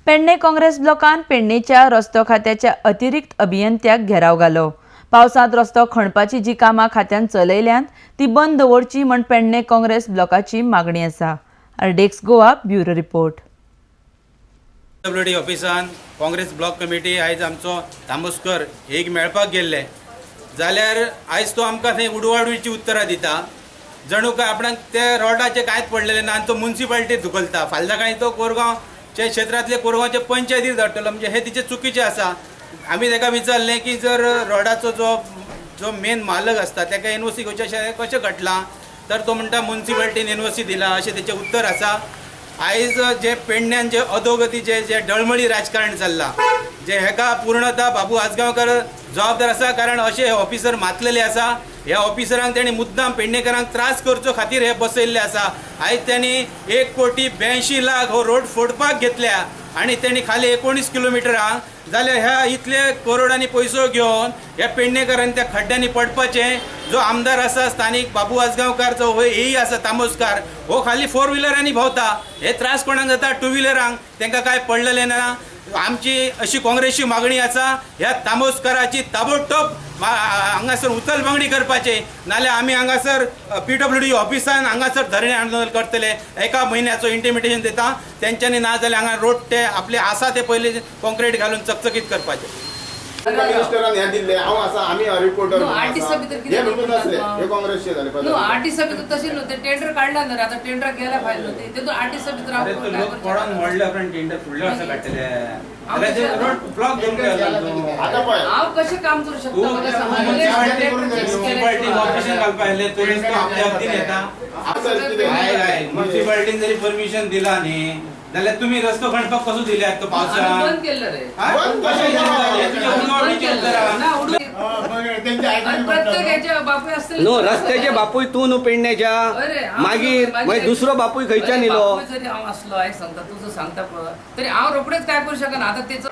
पेडणे काँग्रेस ब्लॉकान पेडणेच्या रस्तो खात्याच्या अतिरिक्त अभियंत्याक घेराव घालो. पावसांत रस्तो खणपाची जी कामां खात्यान चलयल्यांत ती बंद दवरची म्हण पेडणे काँग्रेस ब्लॉकाची मागणी आसा. RDX Goa bureau report. PWD ऑफिसान काँग्रेस ब्लॉक कमिटी आयज आमचो तांबोस्कर एक मेळपाक गेल्ले जाल्यार आयज तो आमकां थंय उडवाडवीची उत्तरां दिता. जणू काय आपणाक ते रोडाचे कांयच पडलेले ना आनी तो मुन्सिपालिटीत धुकलता. फाल्यां सकाळीं तो कोरगांवचे क्षेत्रांतले कोरगांवचे पंचायतीर धाडटलो, म्हणजे हे तिचें चुकीचें आसा. आमी ताका विचारलें की जर रोडाचो जो जो मेन मालक आसता ताका एनओसी घेवचें अशें कशें घडलां, तर तो म्हणटा मुन्सिपालिटीन एनओसी दिला अशें तेचें उत्तर आसा. आयज जे पेडण्यान जे अधोगतीचे जे डळमळी राजकारण चल्लां जे हेका पूर्णतः बाबू आजगांवकर जबाबदार आसा, कारण अशे हे ऑफिसर मातलेले आसा. ह्या ऑफिसरांक तेणी मुद्दाम पेडणेकरांक त्रास करचो खातीर हे बसयल्ले आसा. आयज तेणी 1,82,00,000 हो रोड फोडपाक घेतल्या आनी तेणी खाली 19 किलोमिटरांक, जाल्यार ह्या इतले करोडांनी पयसो घेवन ह्या पेडणेकरांनी त्या खड्ड्यांनी पडपाचें. जो आमदार आसा स्थानीक बाबू आजगांवकार जो हो हेय आसा तांबोस्कार, हो खाली 4 व्हिलरांनी भोंवता. हे त्रास कोणाक जाता? 2 व्हिलरांक. तांकां कांय पडलेलें ना. आमची अशी काँग्रेसची मागणी आसा ह्या तांबोस्काराची ताबडतोब हांगासर उचल मागणी करपाची, नाल्यार आमी हांगासर PWD ऑफिसान हांगासर धरणे आंदोलन करतले. एका म्हयन्याचो इंटिमेटेशन दिता तेंच्यांनी, ना जाल्यार हांगा रोड ते आपले आसा ते पयले कॉन्क्रीट घालून चकचकीत करपाचे. मिनिस्टरान हें दिल्लें हांव आसा, आमी रिपोर्टर आठ दिसा भितर हे म्हणून आसले हे काँग्रेसचे झाले. न्हू 8 दिसा भितर तशें न्हू, ते टेंडर काडला न्हू रे, आतां टेंडर गेला फायल न्हू ते तितून 8 दिसा भितर अरे तो लोक पडोन मोडले उपरांत टेंडर फुडल्या वर्सा काडटले. रोड ब्लॉक हांव कशें काम करूं शकता? मुन्सिपालिटी ऑफिसान घालपा आयले तो रस्तो आपल्या हद्दीन येता. मुन्सिपालिटीन जरी परमिशन दिला न्ही जाल्यार तुमी रस्तो खणपाक कसो दिल्यात तो पावसात? बंद केल्लो रे. न्हू रस्त्याचे बापूय तूं न्हू पेडण्याच्या, मागीर मागीर दुसरो बापूय खंयच्यान येयलो? जरी हांव आसलो आयज सांगता तुजो सांगता पळय तरी हांव रोखडेच काय करूं शकना. आतां तेचो